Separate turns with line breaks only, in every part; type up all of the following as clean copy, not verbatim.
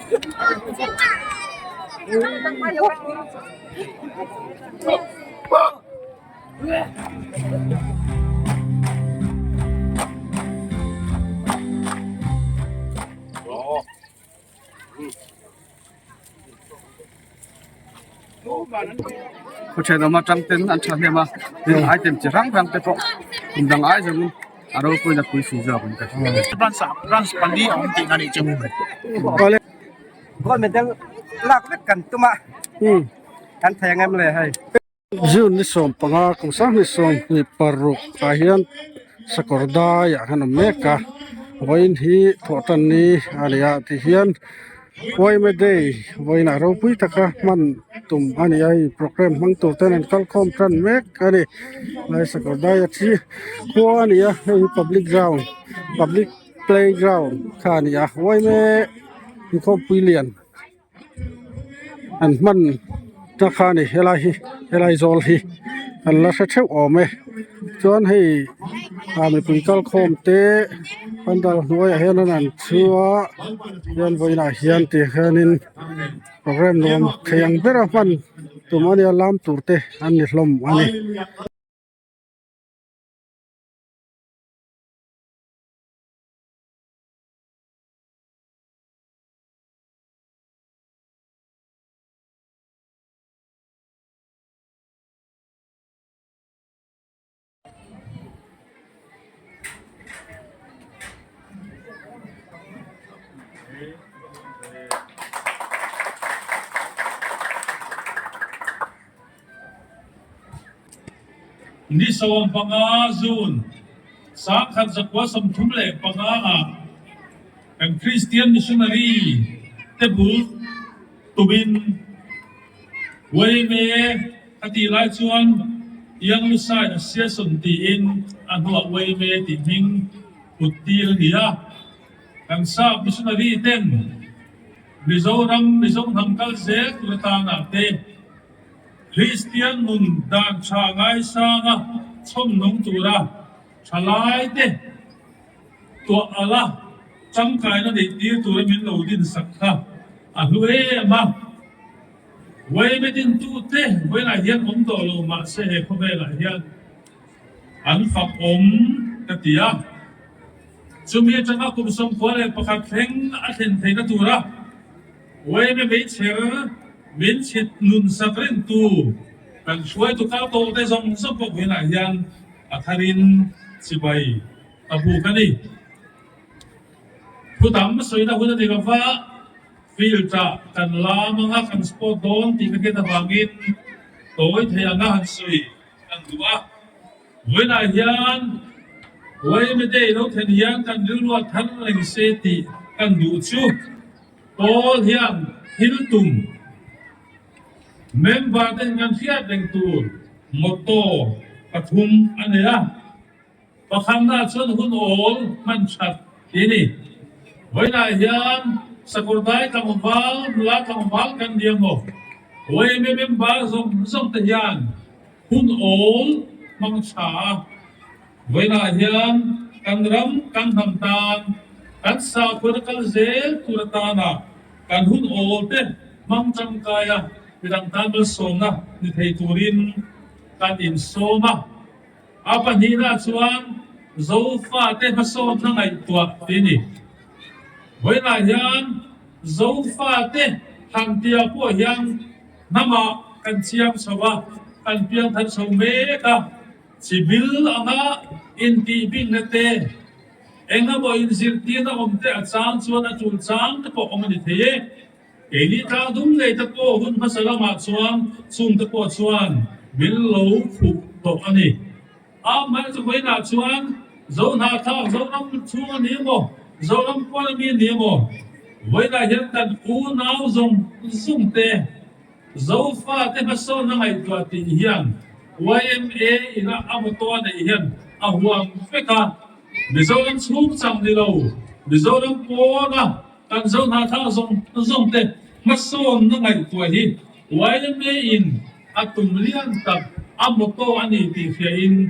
Khaw thenawm atang ten an thahnem a tin item chi hrang hrang te pawh kum dang ai zawng in a ropuiin a pui si zawk in ka hria.
Branch ah branch pali a awm tihna a nih chu.
Gold medal lak vek kan tum a kan thei ang em le hei.
June ni 15 kum 2026 ah hian sakawr dai ah khan a awm mek a vawiin hi thawhtan ni a ni a tihian yma day vawiin ah ropui taka hman tum a ni a hei programme hmang tur ten an kal khawm tan mek a ni lai sakawr dai a thi khua a ni a hei hi public ground public play ground kha a ni a yma inkhawmpui lian. An hman ta kha a ni helai hi helai zawl hi an la hre theuh awm e chuan hei ah mipui kal khawm te pandal hnuaiah hian an an thu a hian vawiinah hian tih hianin programme nuam thei ang bera hman tum a nia lam tur te an ni hlawm a ni.
Ni 15 June 1935 ah Kan Kristian missionary te bul tumin Wayme a tih lai chuan Young Lusai Association tiin a hnuah Wayme tih hming put tir a ni a. Kan sap missionary ten Mizoram Mizo hnam kal zel tur atana te Kristian nun dan tha ngaisanga chhawmnung tura thalai te Tuah ala tangkaina neih tir tura min lo din sak kha a hlu em a. Wayme dintute vawiinah hian awm tawh lo mahse he khawvelah hian an fak awm ka ti a. Chumi atanga kum 91 thleng a thlen theihna tura Wayme meichher min chhit nun sak ringtu kan hruaitu kal tawhte zawng zawng pawh vawiinah hian a tharin chibai Ka buk a ni. Thu tam sawina hun a ni lo va, field ah kan lam anga kan sport dawn tih ka hriat avangin tawi thei anga han sawi kan duh a. Vawiinah hian Yma Day lo thlen hian kan rilru a thar reng se tih kan duh chu Paul hian thil tum member ten kan hriat reng tur motto pathum a nei a. Pakhatna chuan hun awl hman that ti a ni. Vawiinah hian Sakawrdai tlangval, nula tlangval kan ni ang aw. YMA member zawng zawng te hian hun awl hmang tha a. Vawiinah hian kan ram kan hnam tan, kan sakhuana kal zel tur atana kan hun awl te hmang tangkai a, midang tan malsawmna ni thei turin kan insawm a. A pahnihna chuan Zofate hmasawnna ngaihtuah ti a ni. Vawiinah hian Zofate Thantia pawh hian hnamah kan chiang chho a, kan piang thar chho mek a, chibil anga intihbingna te, engemaw inzirtirna awm te a chang chuan a tul chang te pawh awm a ni thei e. Keini tlang dum nei te pawh hun hmasa lamah chuan chung te pawh chuan min lo khuh tawh a ni. Amaherawhchu chuan Zohnahthlak Zoram chhung a ni emaw, Zoram puan a mi a ni emaw, vawiinah hian kan unau zawng zawng te, Zofa te hmasawnna ngaihtuah tih hian YMA ina a motto a neih hian a huam vek a, Mizoram chhung chang ni lo, Mizoram pawna Kan Zohnahthlak zawng zawng te hmasawnna ngaihtuah hi YMA in a tum lian tak a motto a ni tih hria in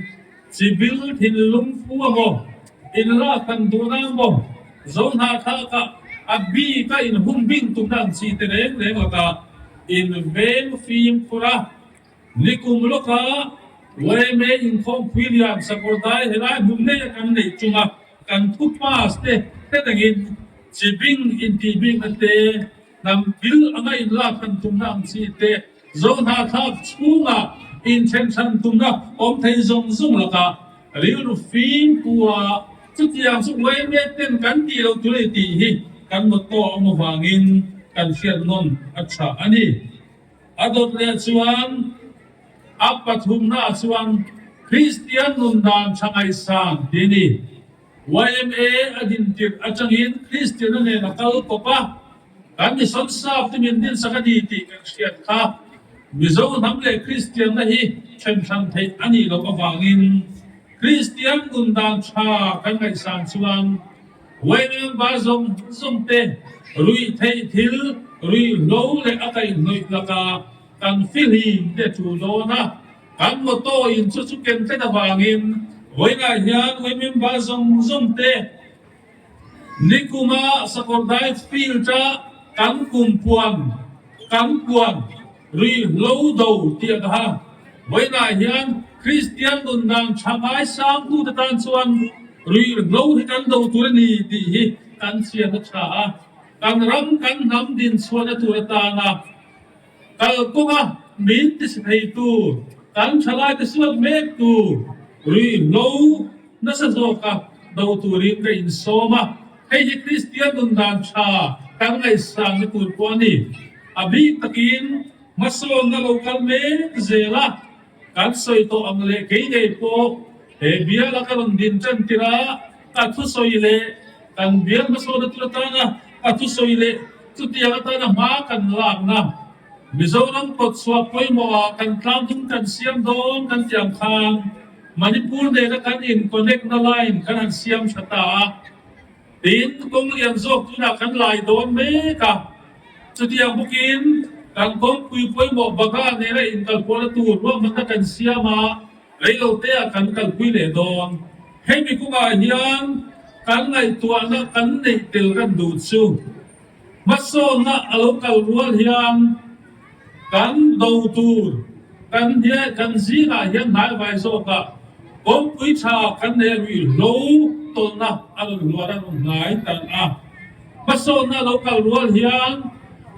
chibil thinlung fu a maw, inlak kan duhna maw Zohnahthlak ah A bika inhum bing tumna ang chi te reng reng lakah inveng fimkhur a. Nikum lawka yma inkhawmpui lian Sakawrdai helai hmun ngei a kan neih chunga kan thu pass te hretangin chi bing intih bikna te, hnam pil anga inlak han tumna ang chi te, Zohnahthlak chhunga inthen hran tumna awm thei zawng zawng lakah rilru fim pua chutiang chu yma ten kan tih loh tur a ni tih hi kan motto a awm avangin kan hriat nawn a tha a ni. A dawt leh chuan a pathumnaah chuan Kristian nun dan tha ngaihsan tih a ni. Yma a din tirh atangin Kristiana nen a kal kawp a, kan mission staff te min dinsak a ni tih kan hriat kha. Mizo hnam leh Kristianna hi then hran theih a nih loh avangin Kristian nun dan tha kan ngaihsan chuan yma member zawng zawng te ruih theih thil, ruihhlo leh a kaihhnawih lakah kan fihlim te thu dawn a. Kan motto in chu chu ken tlat avangin vawiinah hian women bar zawng zawng te nikuma Sakawrdai field a kan kum puan kan puan ruihhlo do tih a daha. Vawiinah hian Kristian nun dan tha ngaisangtu te tan chuan ruihhlo hi kan do tur a ni tih hi kan chian a tha a, kan ram kan hnam dinchhuahna tur atana Kalkawnga min tisi theitu, kan thalaite suat mektu ruihhlo nasa zawka do turin ka insawm a. Hei hi Kristian nun dan tha kan ngaihsangna tur pawh a ni. A bik takin hmasawnna lo kal mek zel a, kan sawi tawh ang leh kei ngei pawh he biala ka rawn din tan tir a, ka thusawi leh kan bial hmasawnna tur atana ka thusawi leh Chutiang atana hma kan lakna Mizoram kawtchhuah pawimawhah kan tlangdum kan siam dawn kan tih ang khan Manipur nena kan in connect na line kan han siam tha ta a, tin kawng lian zawk tunah kan lai dawn mek a. Chutiang bawkin kan kawngpui pawimawh Bagha nena inkalpawhna tur ruahmanna kan siam a, reiloteah kan kalpui leh dawn. Hemi kawngah hian kan ngaihtuahna kan neih tel kan duh chu hmasawnna a lo kal rual hian kan do tur kan hne kan zingah hian hnaivai zawkah kawngpui tha kan nei ruihhlo tawlhna a rawn hluar a rawn hnai tan a. Hmasawnna a lo kal rual hian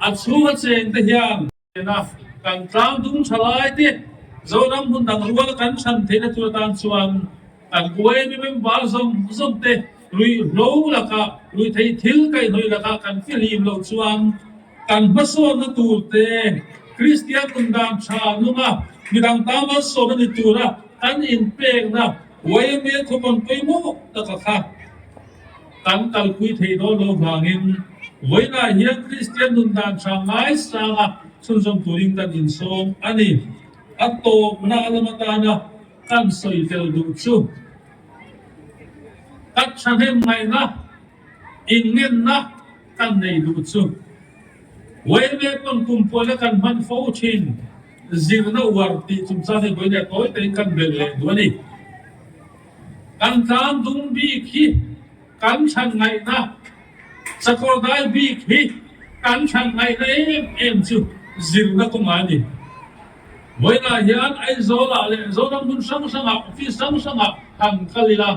a chhunga chengte hian. Ena kan tlang dung tha lai te Zoram hmun dang rual kan chhan theihna tur atan chuan kan YMA member zawng zawng te ruihhlo lakah ruihtheih thil kaihhnawih lakah kan fihlim loh chuan kan hmasawnna tur te Kristian nun dan tha nunga midang tan malsawmna ni tura kan inpekna YMA thawpawn pawimawh taka kha Kan kalpui thei dawn lo vangin vawiinah hian Kristian nun dan tha ngaisanga chhunzawm turin kan insawm a ni. A tawpna a lam atana kan sawi tel duh chu ka thahnem ngaihna, inngenna kan nei duh chu Vawiinah pawn kum puaina kan hman fo thin zirna uar tih chungchang hi vawiinah tawi takin kan belh leh duh a ni. Kan tlang dung bik hi kan chhan ngaihna, sakawrdai bik hi kan chhan ngaihna em em chu zirna kawng a ni. Vawiinah hian Aizawlah leh Zoram hmun hrang hrangah office hrang hrangah han kal ila,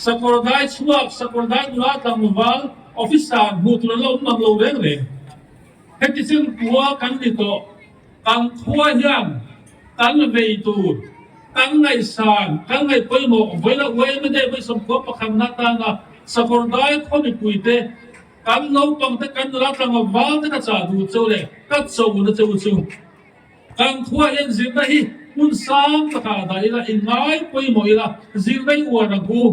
sakawrdai chhuak, sakawrdai nula tlangval officer hmuh tur an la awm mang lo reng reng. Heti chen khua kan ni tawh. Kan khua hian kan vei tur, kan ngaihsan, kan ngaih pawimawh vawilah yma day vawi sawmkhua pakhatna atana Sakawrdai khaw mipuite, kan naupangte, kan nula tlanga valte ka chah duh cheu leh ka cho na cheu chu kan khua hian zirna hi hmun sang takah dah ila, i ngai pawimawh ila, zirna i uar ang u.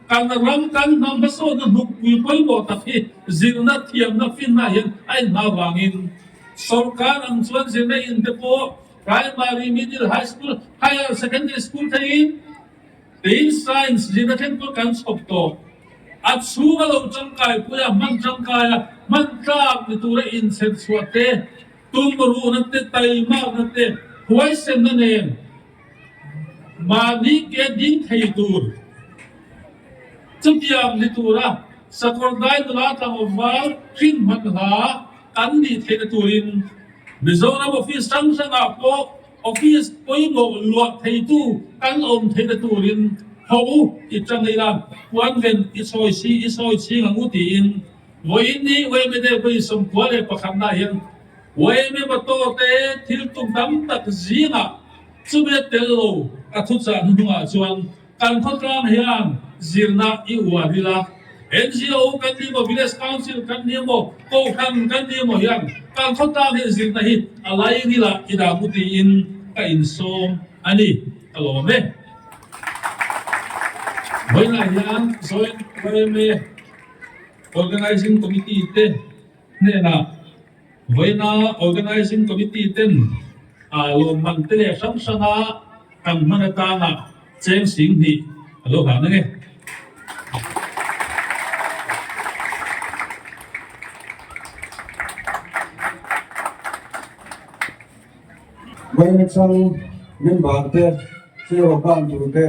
Kan ram, kan hnam hmasawnna hnukpui pawimawh tak hi zirna, thiamna, finna hian a inhma vangin Sorkar ang chuan zirna in te pawh Primary, Middle, High School, Higher Secondary School theiin tiin Science zirna thleng pawh kan chhawp tawh. A chhunga lo tangkai pui a, hman tangkai a, hman tlak ni tura inchher chhuah te, tumruhna te, taimakna te, huaisenna nen mahni ke ding thei tur chutiang ni tura. Sakawrdai nula tlangval hrin hman hla kan nih theihna turin Mizoram office hrang hrangah pawh office pawimawh luah theitu kan awm theihna turin haw u i tang ila puanven i sawi si i sawi chhing ang u tiin vawiin ni yma day vawi 91 na hian yma motor te thil tum tam tak zingah chumi a tel lo ka thuchah hnuhnungah chuan Kan khawtlang hian zirna i uar ila, NGO kan ni maw, Village Council kan ni maw, Kohhran kan ni maw hian kan khawtlang hian zirna hi a lairil ah i dah mu tiin ka insawm a ni, ka lawm e. Vawiinah hian Joint yma Organising Committee te hnenah Vawiina Organising Committee ten lawmman te leh hrang hranga kan hman atana cheng 2000 a lo hlan ange.
Vawiina chang member te, chair ban tur te.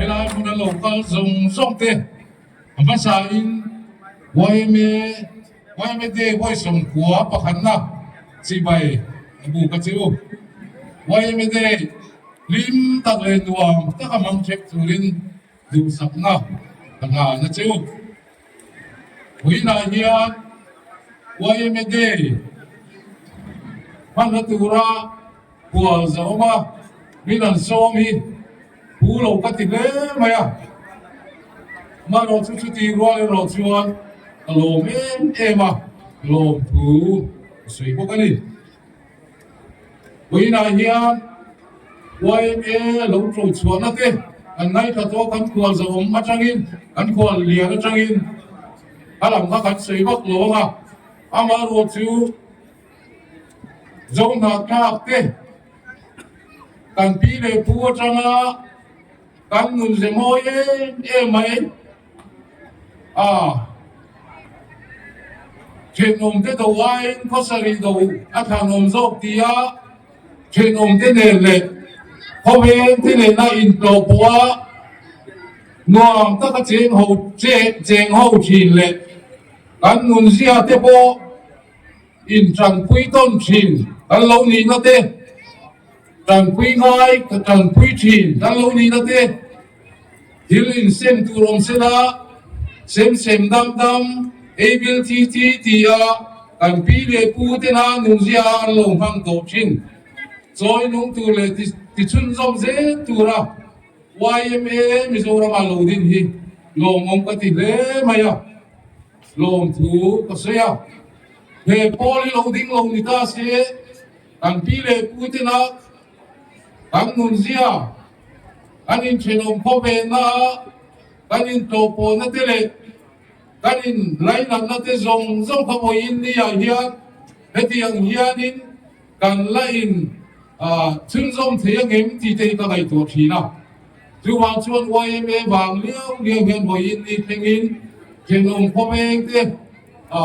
Helai hmuna lo kal zawng zawng te a hmasa in yma yma day vawi 90 pakhatna chibai a bu ka che u. Yma day hlim tak leh nuam taka hmang thek turin duhsakna ka hlan a che u. Vawiinah hian yma day hmanna tura hual za awm a, min an sawm hi pu lo ka ti hle mai a. Amaherawh chu chuti rual erawh chuan ka lawm em em a, lawmthu ka sawi bawk a ni. Vawiinah hian yma lo ṭo chhuahna te kan ngaithla tawh kan khual zahawm atangin kan khual lian atangin a lam kha kan sawi vak lo ang a, amaherawh chu Zohnahthlak te kan pi leh pu atanga kan nun ze mawi em em mai a thenawm te do aiin khawsarih do a thlanawm zawk tia thenawm te nen leh khawveng te nena intlawh pawha nuam taka cheng ho cheng ho thin leh kan nunzia te pawh Intanpui tawn thin kan lo nihna te, tanpui ngai ka tanpui thin kan lo nihna te, thil insem tur awm sela sem sem dam dam, ei bil thi thi tia kan pi leh pu tena nunzia an lo hmang tawh thin. Chawi nung tur leh tichhunzawm zel tura yma Mizorama lo din hi lawmawm ka ti hle mai a. Lawmthu ka sawi a, he pawl hi lo ding lo ni ta se, kan pi leh pu tena kan nunzia, kan inthenawm khawvenna a kan intlawhpawhna te leh kan inlainatna te zawng zawng kha vawiin niah hian hetiang hianin kan la in chhunzawm thei angem tih te hi ka ngaihtuah thin a. Chuvang chuan yma vang liau liau hian vawiin ni thlengin thenawm khawveng te a.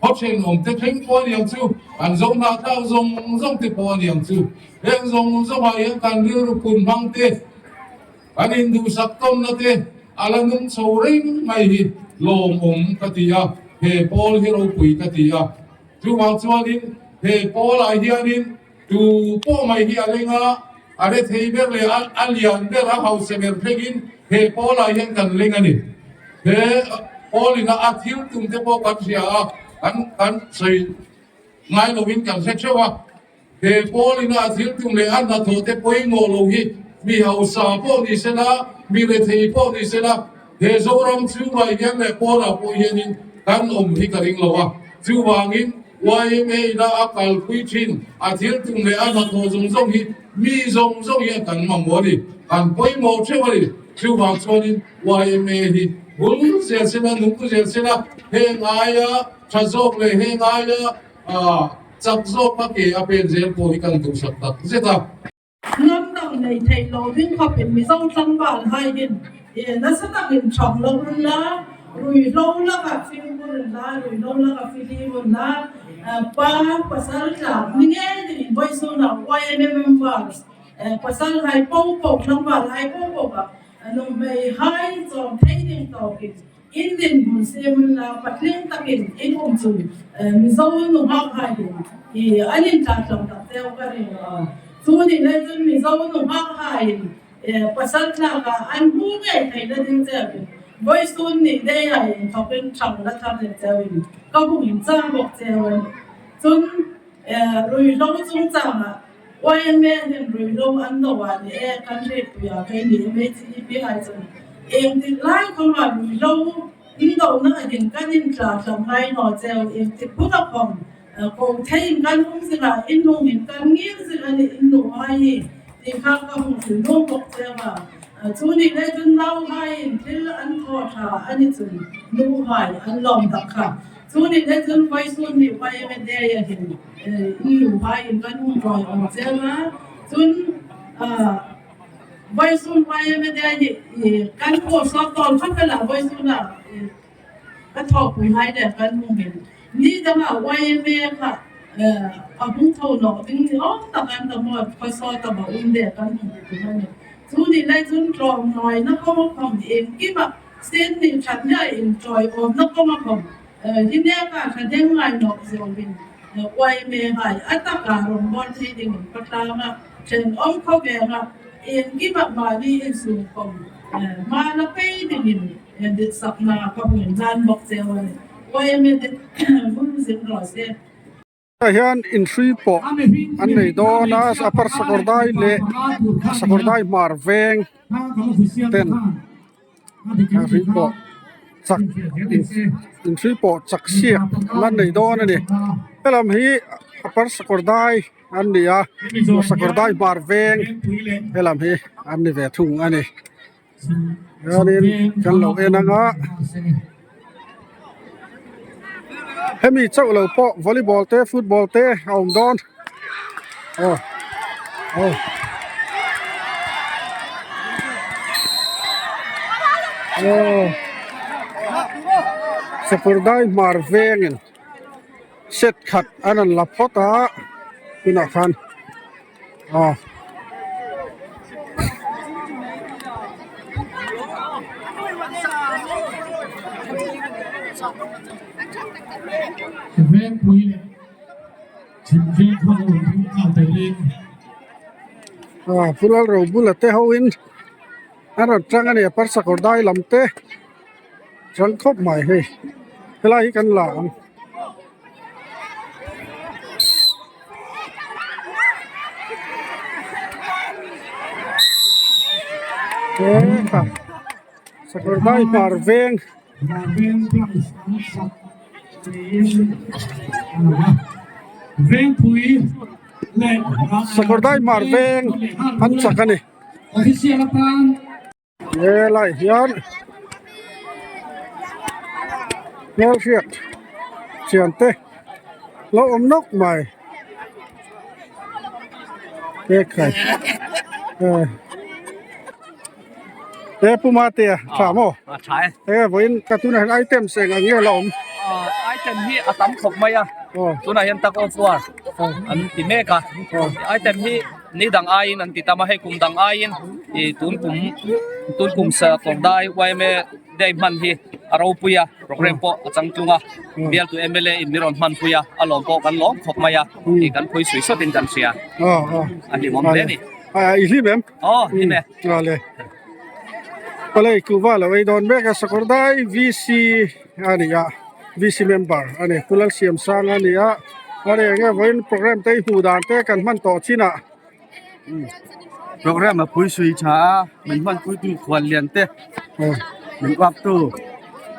Khaw thenawm te thleng pawh a niang chu, kan zo hnahthlak zawng zawng te pawh a niang chu. Heng zawng zawngah hian kan rilru pun hmang te, kan induhsak tawnna te a la nung chho reng mai hi lawmawm ka ti a, he pawl hi ropui ka ti a. Chuvang chuanin he pawlah hianin tu pawh mai hi a leng a, a rethei ber leh a lian ber, a hausa ber thlengin he pawlah hian kan leng a ni. He pawlina a thil tum te pawh kan hria a, kan kan sawi ngai lovin kan hre theuh a. He pawlina a thil tum leh a hnathawh te pawimawh lo hi mi hausa pawh ni sela, mi rethei pawh ni sela, he Zoram chhungah hian leh pawnah pawh hianin kan awm hi ka ring lo a. Chuvangin YMA ina a kalpui thin a thil tum leh a hnathawh zawng zawng hi mi zawng zawng hian kan mamawh a ni, kan pawimawh theuh a ni. Chuvang chuanin YMA hi bul zel sela, nung zel sela, heng aia tha zawk leh heng aia Chak zawk a ke a pen zel pawh hi kan duhsak tak zet a.
Hnam dang nei theih lo ding khawpin Mizo tlangval haiin nasa takin thang lo un la, ruihhlo lakah fimkhur in la, ruihhlo lakah fihlim un la, pa pasal tlak ni ngei dingin vawisunah YMM members pasal hai po po tlangval hai po po ah nuhmei hai chawm thei ding tawkin In dinhmun siamin la patling takin in awm chu Mizo nu nghak haiin i an intlatlang tak deuh ka ring a. Chu nih lai chuan Mizo nu nghak haiin pasal tlakah an hmu ngei theihna ding cheuhin vawisun nih deiha inthawkin thang la thar leh cheuhin ka hung inchang bawk cheu a ni. Chun ruihhlo chungchangah YMA hian ruihhlo an do ah ni e kan hriatpuiah phei ni MHEP ai chuan engtik lai khawmah ruihhlo in dohna a din kan intla tlam ngai naw cheu engtik hun a khawm ko theiin kan hung zingah in nungin kan ngir zing a ni in nu ai hi tih kha ka hung thin lung bawk cheu a chu nih lai chuan nau haiin thil an thaw tha a ni chung nu hai an lawm tak kha chu nih lai chuan vawisun nih YMA day a hin Nu haiin kan hung rawi awm chiang a, cun voisun YMA hi kan pawh sawt tawn khawp vel ah voisun ah ka thawhpui hai leh kan hung in ni dangah YMA kha a hung tho nawk ding ni awm tak an ta maw khaw sawt a va um leh kan hung ti a ni. Chu nih lai cun tlawmnawi na kawng a khawm engkim ah sen nih that nia in tawiawm na kawng a khawm Hi nek ah thahnem ngainawk zawngin YMA hai a takah rawngbâwl thei dingin ka tlang a, thenawm khawveng a engkimah mahni insumkawm hma la pei dingin ditsakna ka hmuin hlan bawk cheu a ni. YMA te vum zin rawh se.
Tah hian inhrui pawh an nei dawn a upper sakawrdai leh sakawrdai hmar veng ten inhrui pawh chak inhrui pawh chak siak an nei dawn a ni helam hi upper sakawrdai an ni a sakawrdai hmar veng helam hi an ni ve thung a ni. Chuanin kan lo en anga hemi chauh lo pawh volleyball te football te a awm dawn aw aw aw sakawrdai hmar vengin set khat an rawn la phawt a tunah khan. Aw. Aw Pu Lalrobula te ho in an rawn tang a ni a parsakawr dai lam te tang khawp mai hei helai hi kan la ang. Sakawr dai hmar veng sakawr dai hmar veng an chak a ni. Helai hian hmelhriat chian te lo awm nawk mai ekhai e pu mate a tha maw e vawiin ka tunah hian items eng ang nge la awm.
Item hi a tam khawp mai a, tunah hian tak of war an ti mek a, item hi ni dang aiin an ti tam a, hei kum dang aiin ih tun kum tun kum Sakawrdai yma day hman hi a ropui a, program pawh a changtlung a, bialtu mla in min rawn hmanpui a, a lawm pawh kan lawm khawp mai a, ih kan phui sui sawtin kan hria, a hlimawm hle a ni.
I hlim em?
Aw hlim e.
Awle. Palei kuhva lo ei dawn mek a Sakawrdai VC a ni a VC member a ni Pu Lalsiamsanga a ni a a ni enge vawiin program te i hmuh dan te kan hman tawh chin ah.
Program a pui sui tha a min hman pui tu khuan lian te min uap tu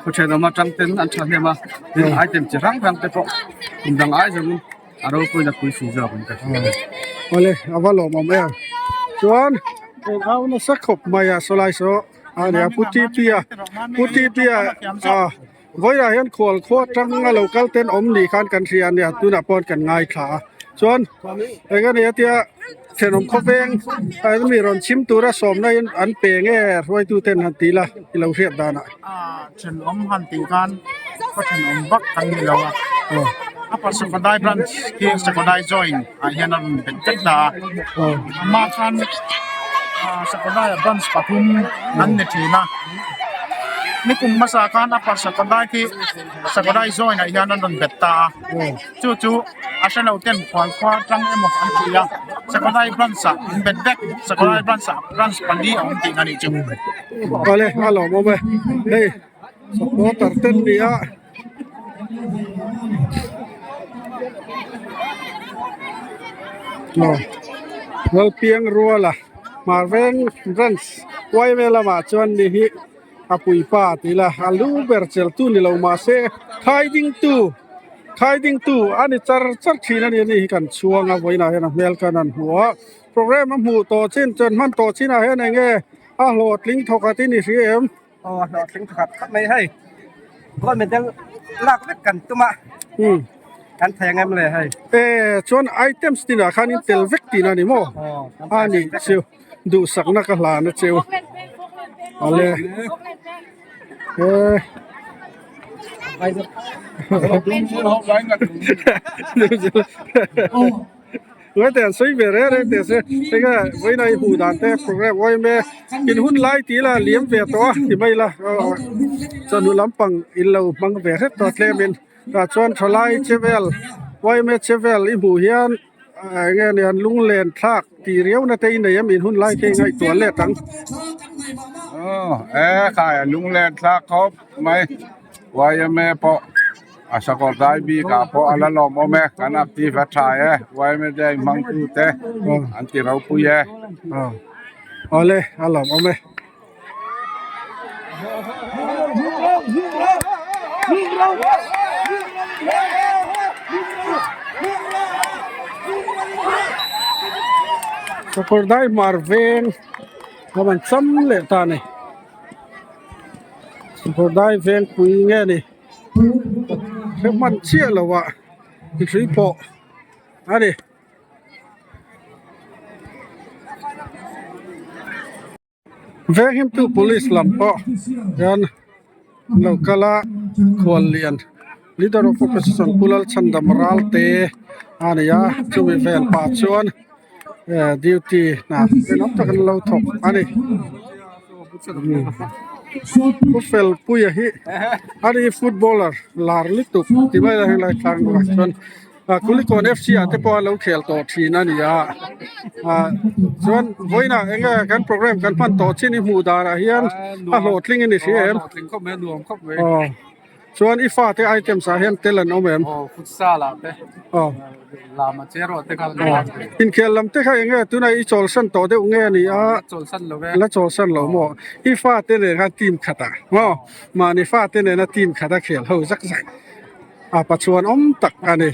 khaw thenawm atang ten an tha hnem a tin item chi hrang hrang te pawh kum dang ai zawng a ropuina pui sui zawk an ka hria.
Awle a va lawmawm em chuan eng au nasa khawp mai a sawlai saw a nia pu T P a pu T P a ah vawilah hian khual khua atanga lo kal ten awm ni khan kan hria a nia tunah pawh kan ngaithla a chuan eng a nia tia thenawm khawveng a mi rawn chhim tura sawmna in an pe nge hruaitu ten han tih la i lo hriat danah.
Thenawm han tih khan ka thenawm vak kan ni lo a upper sakawrdai branch hi sakawrdai join ah hian a rawn bet vek ta a amah khan sakawrdai ah branch pathum an ni thin a nikum hmasa khan upper sakawrdai khi sakawrdai join ah hian an rawn bet ta a chu chu a hrelo ten khual khua atang emaw an ti a sakawrdai branch ah an bet vek sakawrdai branch ah branch pali a awm tihna a nih chu.
Awle a lawmawm e hei supporter te an ni a. Aw Lalpiang ruala Hmarveng branch yma lamah chuan ni hi a puipa tih ila a lu ber cheltu ni lo mahse khai dingtu khai dingtu a ni char char thin a ni ani hi kan chhuang a vawiinah hian a hmel khan an hmu a program a hmuh tawh chin chuan hman tawh chinah hian eng nge a hlawhtling thawkhat i ni hria em?
Aw a hlawhtling thawkhat khawp mai hei gold medal lak vek kan tum a kan thei ang em le hei.
E chuan items tinah khan in tel vek tihna a ni maw? A nih chu duhsakna ka hlan a cheu ale e. Ngaite an sawi ve reng reng teh se enge vawiin a i hmuh dan te program yma in hun lai tih ila liam ve tawh a ti mai ila chawhnu lampang in lo hmang ve hret tawh tlem in tah chuan thalai che vel yma che vel i hmuh hian enge ni an lunglen thlak tih riau na te i nei em in hun lai te i ngaihtuah let ang.
Aw e khai a lunglen thlak khawp mai yma pawh. A sakawr dai bikah pawh a la lawmawm e, kan active a tha e, yma day hmangtute an ti ropui e.
Awle a lawmawm e. Sakawr dai hmar veng a rawn cham leh ta a ni. Sakawr dai veng pui nge ni. Hre hman chiah lo ah hrui pawh a ni. Venghimtu police lam pawh hian an lo kal a khuallian leader of opposition Pu Lalchhandam Ralte a ni a chumi vel pah chuan eh duty hna rinawm tak an lo thawk a ni. Pu Felpuia hi a ni footballer lar lutuk ti mai a helai thlang ah chuan ah Kulikawn F C ah te pawh an lo khel tawh thin a ni a ah chuan vawiinah eng nge kan program kan hman tawh chin i hmuh danah hian a hlawhtling a ni hria em aw. Chuan i fate items ah hian tel an awm em?
Aw futsal ah te
Aw.
Lama che rawh te kha
Aw. Inkhel lam te kha eng nge tunah i chawlsan tawh deuh nge a ni a?
La chawlsan lo e.
La chawlsan lo maw? I fate nen khan team khat ah maw? Mahni fate nena team khat a khel ho zak zak a pachuan awm tak a ni.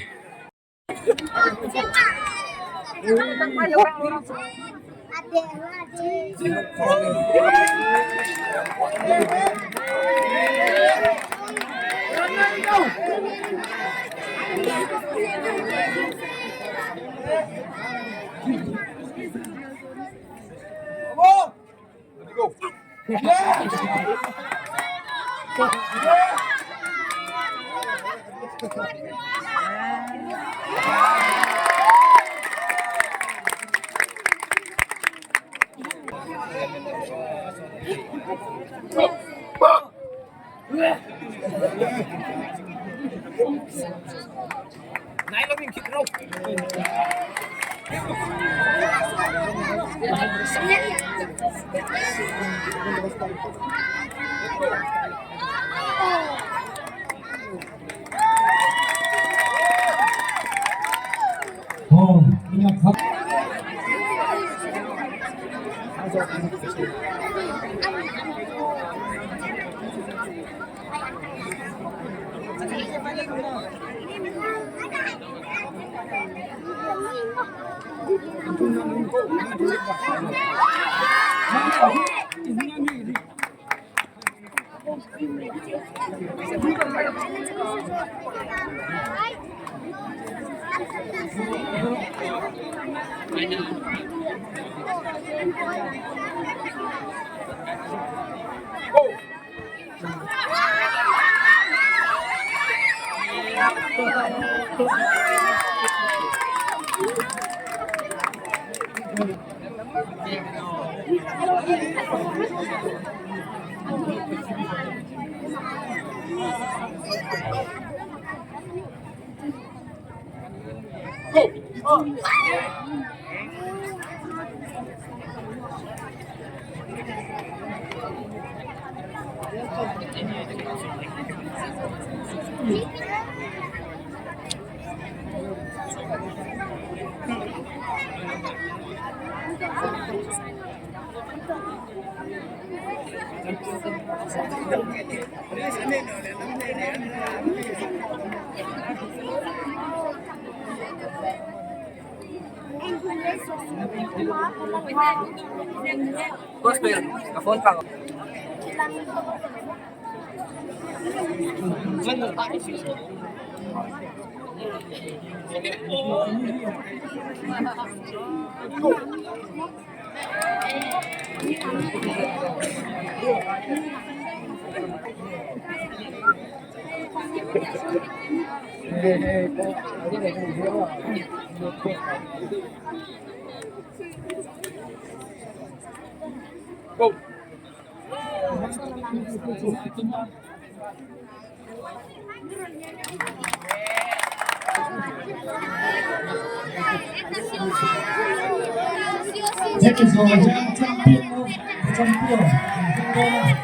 Hemi zawh hian champion of the champion an thleng dawn a.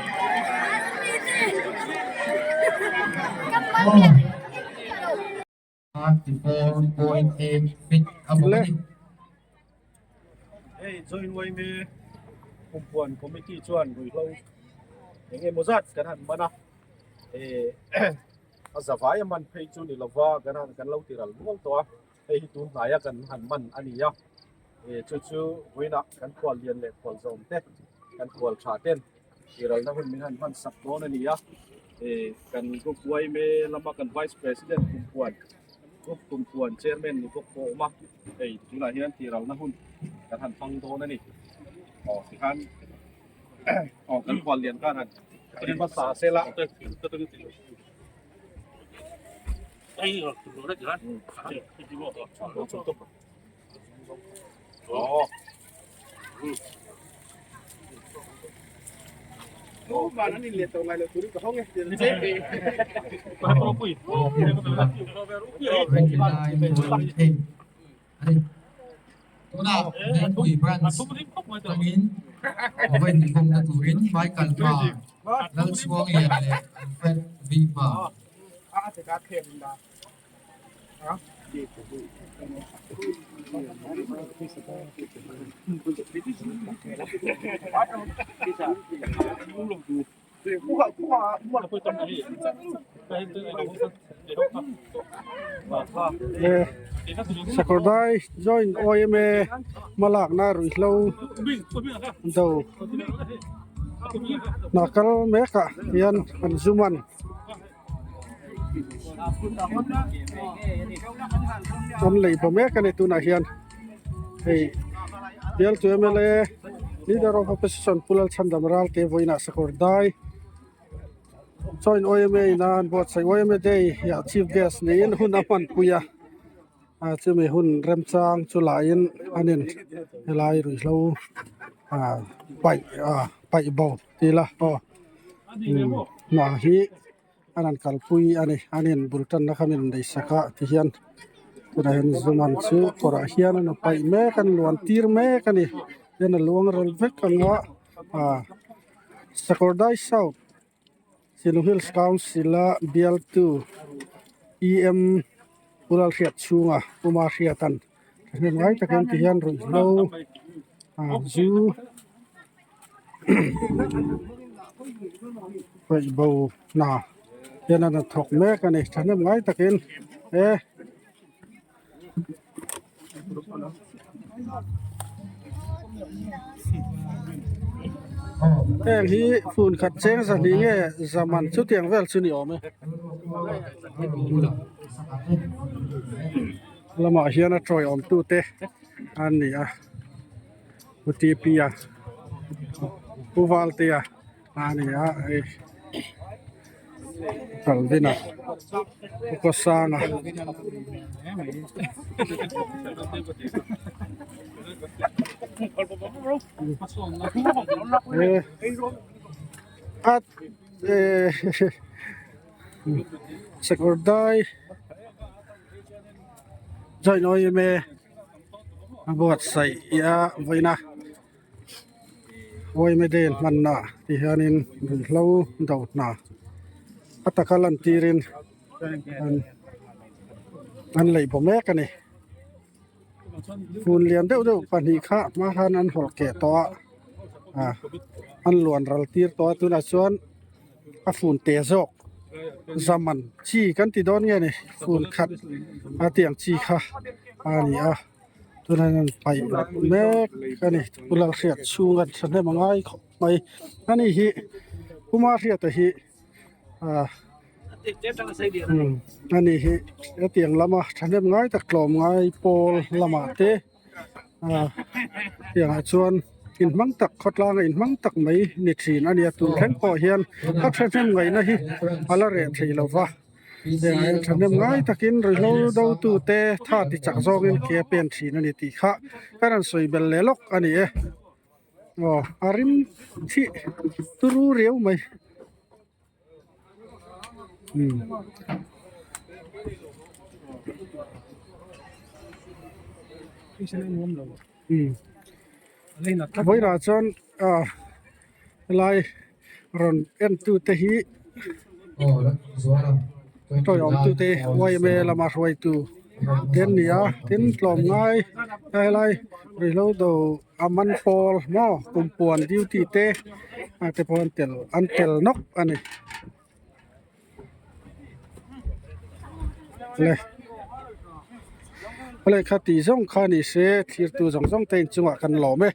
Aw. 34.8 feet a bawk a ni.
Hei join yma kumpuan committee chuan ruihhlo eng emaw zat kan han man a, eh a zavai a man phei chu ni lova kan han kan lo ti ral mual tawh a, hei hi tun hnaia kan han man a ni a, eh chu chu vawiinah kan khual lian leh khual zawm te kan khual tha ten ti ralna hun min han hman sak dawn a ni a, eh kan group yma lama kan vice president kumpuan group kumpuan chairman ni bawk pawh a awm a. Hei tunah hian tiralna hun kan han hmang dawn a ni. Aw tikhan aw kan hual lian khan han en hmasa sela. Aw.
Tunah Vengpui Branch atangin vawiin inkhawmna turin Michael Pa, Lalchhuanglian leh Alfred Vipa.
Sakawrdai joint yma hmalakna ruihhlo do hna kal mek ah hian an zoom an. An lei ba mek a ni tunah hian hei bialtu mla leader of opposition Pu Lalchhandam Ralte vawiinah sakawr dai. Joint yma in a an buatsaih yma day ah chief guest niin hun a hmanpui a ah chumi hun remchang chu lahin an in helai ruihhlo ah paih ah paih bo tih ila aw hna hi an han kalpui a ni an in bul tanna kha min nei sak a tihian tunah hian zuman chu kawrah hian an paih mek a an luan tir mek a ni tihian a luang ral vek ang a ah Sakawrdai South Shillong Hills Council a bialtu EM Pu Lalhriat chhunga Puma Hriatan thahnem ngai takin tihian ruihhlo ah zu paih bo hna hian an thawk mek a ni thahnem ngai takin e. Heng hi phun khat cheng zahnih nge zaman chutiang vel chu ni awm e lamah hian a tawiawm tute an ni a U T P a Pu Valtea a ni a hei Calvin-a Pu Kawsanga at Sakawrdai join yma a buatsaih a vawiin a. Yma day an hmanna ti hianin ruihhlo do hna a taka lan tirin an an lei baw mek a ni fun lian deuh deuh pahnih kha hma khan an hawlh keh tawh a ah an luan ral tir tawh a tunah chuan a fun te zawk zaman chi kan ti dawn nge ni fun khat a tiang chi kha a ni a. Tunah hian paih mek a ni Pu Lalhriat chhung a thahnem a ngai khawp mai a ni hi Pu Mahriata hi ah a ni hi hetiang lama thahnem ngai tak tlawm ngai pawl lamah te ah tiangah chuan inhmang tak khawtlanga inhmang tak mai ni thin a ni a tun thleng pawh hian a thahnem ngaihna hi a la reh thei lo va. Thahnem ngai takin ruihhlo dotute tha ti chak zawngin ke a pen thin a ni tih kha ka rawn sawi belh leh lawk a ni e. Aw a rim thih turu riau mai. Umm. Umm. Vawiinah chuan ah helai rawn entute hi tawiawmtute yma lama hruaitu te an ni a tin tlawmngai a helai ruihhlo do a man pawl maw kumpuan duty te te pawh an tel an tel nawk a ni. Le lehkha tih zawng kha ni se thirtu zawng zawng te inchungah kan lawm e.